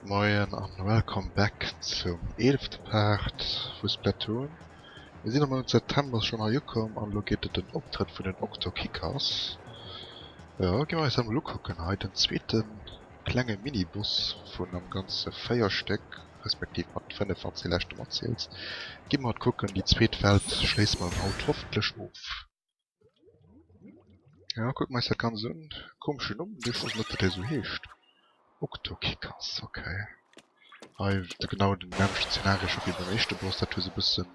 Moien an welcome back zum eelefte Part vu Splatoon. Mir sinn am Mount September schonn hei ukomm an elo geet et den Optrëtt vun den Octo-Kickers. Jo, gi mer eis dat mol ukucken hei, den zweete klenge Mini-Boss vun am ganze 4 Stéck, respektiv mat 5 wann s de leschte matziels. Gi mer et kucken, déi zweet Welt schléisse mer dann haut hoffentlech of. Ja, kucke mer eis dat Ganzt un. Komeschen Numm, ech wousst net, datt dee sou heescht. Octokickers, ok. Hei de genau den nämmlechten Zeenario scho wéi beim éischte Boss. Dat hu se e bëssen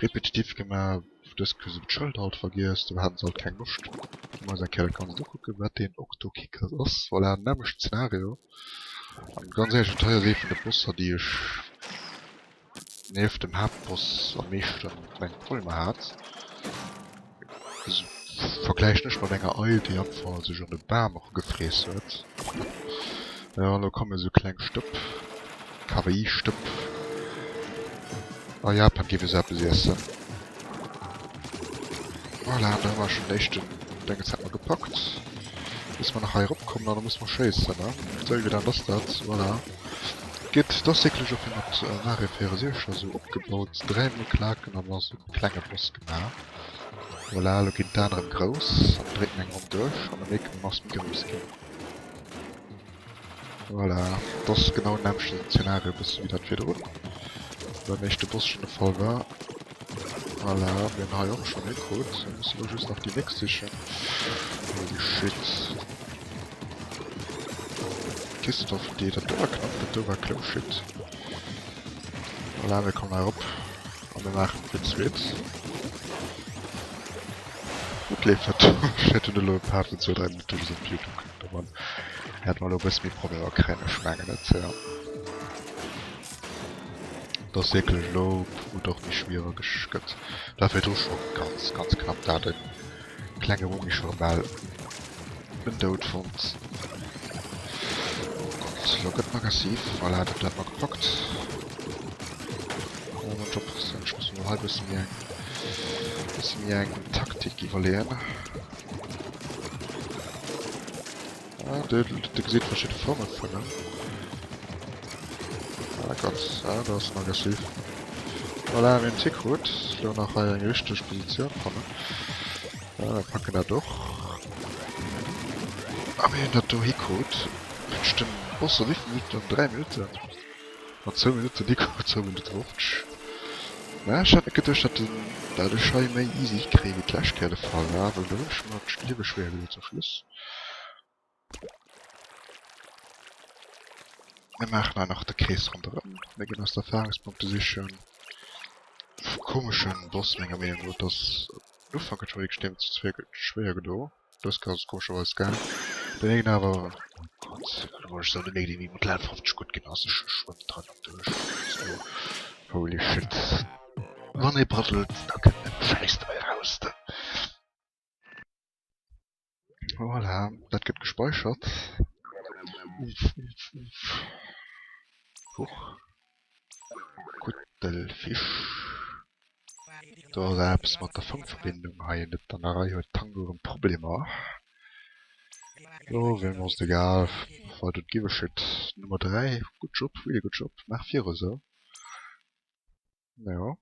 repetitiv gemaach. Dës hu se d'Schëld halt vergiess, do haten se halt keng Loscht. Gi mer eis eng Kéier dat Ganzt ukucken, wat deen Octokickers ass. Voilà, nämmlechten Zeenario. An ganz éierlech, dat hei ass ee vun de Bosser, déi ech nieft dem Haaptboss am meeschten meng Problemer hat. Vergläichen ech mat enger Eil déi einfach sech an e Bam erugefreess huet. Jo an elo kommen esou kleng Stëpp, Kawaii Stëpp. A Japan géif ee sou eppes iessen. Voilà, an do hu mer schon den éischten Déngens hat mer gepackt. Muss mer nach hei erop kommen an da muss mer schéissen, ne? Sou evident ass dat, voilà. Geet dass wierklech och wéi mat Mario 64 esou opgebaut, 3 mol klaken an dann ass e klenge Boss gemaach. Voilà, elo ginn d'Aen erëm grouss an dréit en eng Ronn duerch an da mierkt en ass méi grouss ginn. Voilà, et ass genau den nämmlechten Zeenario e bësse wéi dat virdrun beim éischte Boss schonn de Fall war. Voilà, mir hunn hei och schonn ee krut, mir musse elo just nach déi nächst sichen. Holy shit. Christoph, déi dat do war knapp, dat do war close shit. Voilà, mir kommen hei erop a mir maachen fir d'zweet. Gutt leeft dat do. Ech hätt hunn elo e Part vun zwou, dräi Minutte just op Youtube kucken, domat hätte mer elo e bësse méi Problemer kréien, ech mengen et, jo. Et ass wierklech elo, wou et och méi schwiereg gëtt. Dat war virdru scho ganz, ganz knapp, dat e klenge Rumi scho bal den Doud fonnt. Oh Gott, lo gëtt en aggressiv. Voilà, dat huet mer gepackt. Oh, mein Job ass ech muss mir hei bësse méi eng bësse méi eng Taktik iwwerleeën. Ah, de, de gesäit verschidde Forme vun em. Ah Gott, ah, da ass en aggressiv. Voilà, mir hunn Tick krut. Lo nach hei eng richteg Positioun fannen. Ja, mir packen dat och. A mir hunn dat do hikrut. Tëscht dem Boss a wéivill Minutten? 3 Minutten? Mat zwou Minutten hikrut, zwou Minutte 50. Mä ech hat net geduecht, dat den, dat ech hei méi easy hikréien, wéi d'lescht Kéier de Fall war, well do hunn ech mer d'Liewe schwéier gedoen zum Schluss. Mir maachen hei nach de Krees ronderëm. Mir ginn eis d'Erfahrungspunkte sichen. Komeschen Boss menger Meenung no. Et ass am Ufank huet scho extrem schwéier gedo. Dës Kéier ass et komescherweis gaang. Den égen awer, oh Gott, elo ech soll net méi wéi mat Level 50 gutt ginn ass. Ech schwëmmen dran an duerch. So, holy shit. Wann ee braddelt, da kënnt net Schäiss dobäi raus. Voilà, dat gëtt gespeichert. Umf, umf, umf. Huch. Kuttelfisch. Do ass eppes mat der Funkverbindung hei net an der Rei, huet Tango erëm Problemer. Jo, wiem ass et egal, I don't give a shit. Nummer 3, good job, really good job, maach viru sou. Jo.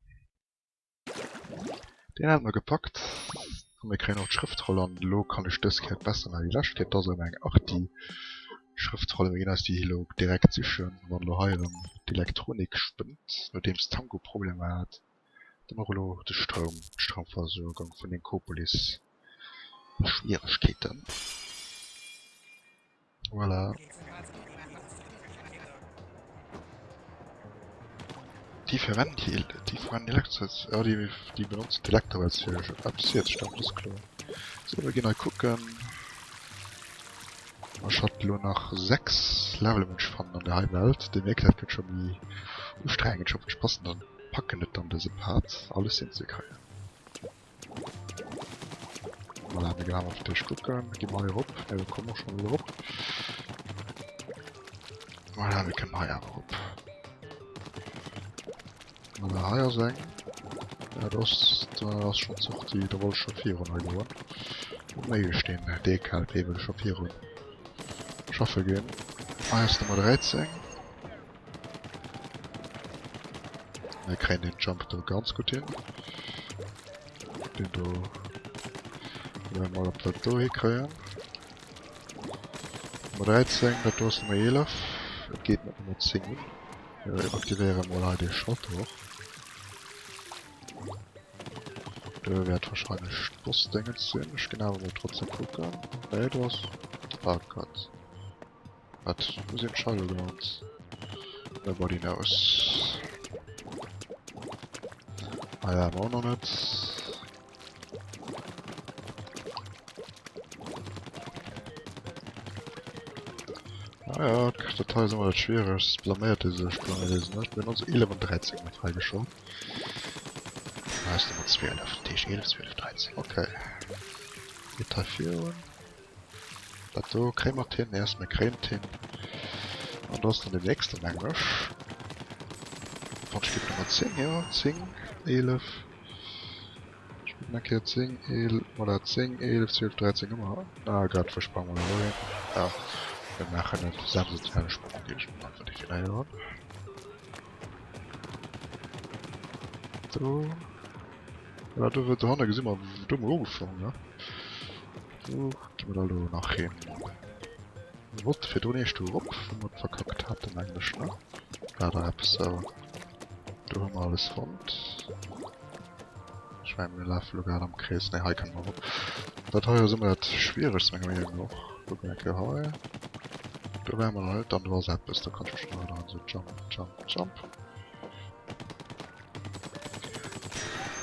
Deen hat mer gepackt. An mir kréien och d'Schrëftroll an elo kann ech dës Kéier besser maachen wéi lescht Kéier. Et ass erëm eng Arti Schrëftroll. Mir ginn eis déi elo direkt sichen. Wann elo hei erëm d'Elektronik spënnt, nodeems Tango Problemer hat, dann och elo de Stroum, d'Stroumversuergung vun Inkopolis Schwieregkeeten. Voilà. Déi verwenden déi, déi verwenden Elektro, ja déi, déi benotzen d'Elektrowels fir eppes hierzestellen, dat ass kloer. So, mir ginn hei kucken. Ech hat elo nach 6 Levele muss ech fannen an der hei Welt. Dir mierkt, dat gëtt scho méi ustrengend. Ech hoffen, ech passen dann, packen et dann dëse Part alles hinzekréien. Voilà, mir ginn awer fir d'éischt kucken. Gi mer hei erop. Ne, do komme mer schon erop. Voilà, mir kënnen hei awer erop. Voilà, hei ass eng. Ja, do ass, da ass schon d'Sortie. Da wollt ech scho virun hei goen. Onméiglech, deen DKLP wëll scho virun schaffe ginn. Hei ass Nummer 13. Mir kréien den Jump do ganz gutt hin. Den do kucke mer mol ob dat do hikréien. Nummer 13, dat do ass Nummer 11. Et geet mat Nummer 10 un. Mir aktivéiere mol hei de Schalter och. Do wäert wahrscheinlech d'Boss-Déngens sinn. Ech ginn awer mol trotzdem kucken. Nee, do ass... Oh Gott. Wat? Wou sinn d'Scheile gelant? Nobody knows. Ah ja, och nach net. Ah ja, dat hei ass ëmmer dat Schwieregst. Blaméiert ee sech, blaméiert ee sech net. Mir hunn also 11 an 13 mat fräigeschalt. Ah, ass Nummer 12. Dat heescht 11, 12, 13. Okay. Geet hei virun. Dat do kréie mer hin. Erst mir kréien et hin. An do ass dann deen nächste, mengen ech. Wann ech ginn Nummer 10, jo. 10, 11. Ech kucken eng Kéier 10, 11, voilà, 10, 11, 12, 13 ëmmer. Ah, grad versprang mer elo een. Ja, mir maachen e sensationelle Sprong, géif ech mol einfach definéieren. Do. Ja, do, dohanne gesi mer, do hu mer ugefaangen, ne? Do gi mer da elo nach hin. Mir wollte virdrun eescht do erop, wou mer et verkackt haten, mengen ech, ne? War dach eppes sou. Do hu mer alles fonnt. Ech mengen, mir lafe elo grad am Krees. Nee, hei kënne mer erop. Dat hei ass ëmmer dat Schwieregst, menger Meenung no. Kucken eng Kéier hei. Do ware mer nach net. An do ass eppes, do kann ech mech nach erinneren. Sou, jump, jump, jump.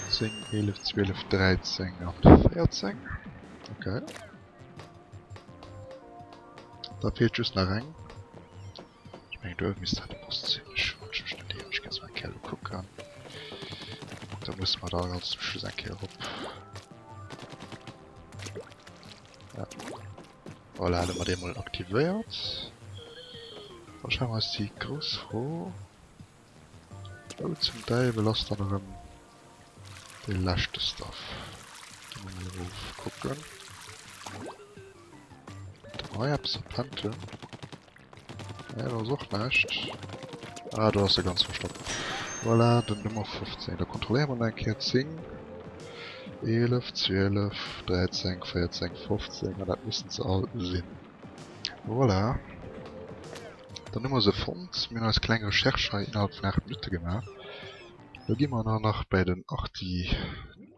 10, 11, 12, 13 an 14. Okay. Da feelt just nach eng. Ech mengen do uewe misst dat de Boss sinn. Ech wënsch mech net ieren. Ech géing zwar eng Kéier elo kucken. Da musse mer da ganz zum Schluss eng Kéier erop. Ja. Voilà, elo hu mer dee mol aktivéiert. Da schaue mer eis déi grouss Fro. Wou zum Däiwel ass dann erëm dee leschte Stuff? Gi mer mol erof kucken. Ob mer hei eppes verpennt hunn. Nee, do ass och näischt. Ah, do ass e ganz verstoppt. Voilà, den Nummer 15. Da kontrolléiere mer nach eng Kéier. 10, 11, 12, 13, 14, 15 an dat missten se all sinn. Voilà. Dann hu mer se fonnt. Mir hunn eis kleng Recherche hei innerhalb vun 8 Minutte gemaach. Lo gi mer nach bei den Arti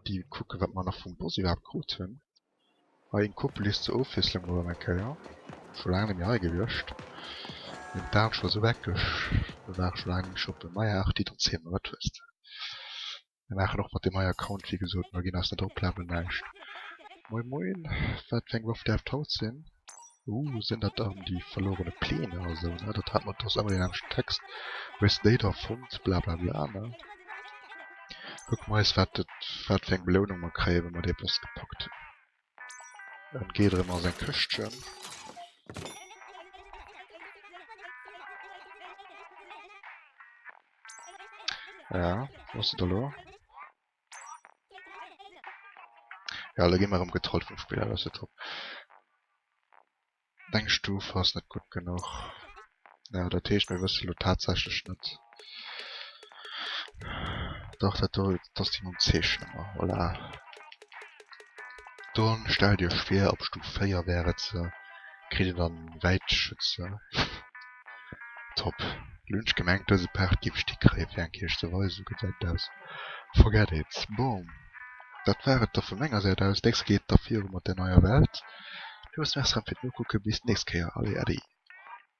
déi kucken, wat mer nach vum Boss iwwerhaapt krut hunn. Hei Inkopolis zur Ofwiesslung mol erëm eng Kéier. Scho laang net méi hei gewiescht. Meng Daatsch war sou weckeg, do war ech scho laang net méi shoppen. Maja Arti, dann ziel mer, wat hues de? Mir maachen och mat deem hei Account, wéi gesot, mer ginn eis net oplevelen, näischt. Moin moin, wat fir eng Waff däerf d'haut sinn? Ooh, sinn dat erëm déi verlorene Pläne oder sou, ne? Dat hat mer, dat ass ëmmer deen nämmlechten Text, hues déi da fonnt, blablabla, ne? Kucke mer eis wat et, wat fir eng Belounung mer kréien, wa mer dee Boss gepackt hunn. En geet erëm a seng Këschtchen. Ja, wou ass et elo? Ja, elo gi mer erëm getrollt vum Spiller, dat ass jo top. Deng Stuf ass net gutt genuch. Ja, dat heescht, mir wësse lo tatsächlech net. Dach, dat do, dat ass déi mam Zeechen ëmmer. Voilà. Dann stellt iech vir, op Stuf 4 wär et se, kritt een dann Wäitschütze. Top. Lo hunn ech gemengt dëse Part giff ech déi kréien fir eng Kéier ze weisen, sou gesäit et aus. Forget it. Bon, dat war et da vu menger Säit aus. Nächst geet da viru mat der neier Welt. Villmools Merci erëm fir d'Nokucken. Bis d'nächst Kéier. Allez, Äddi.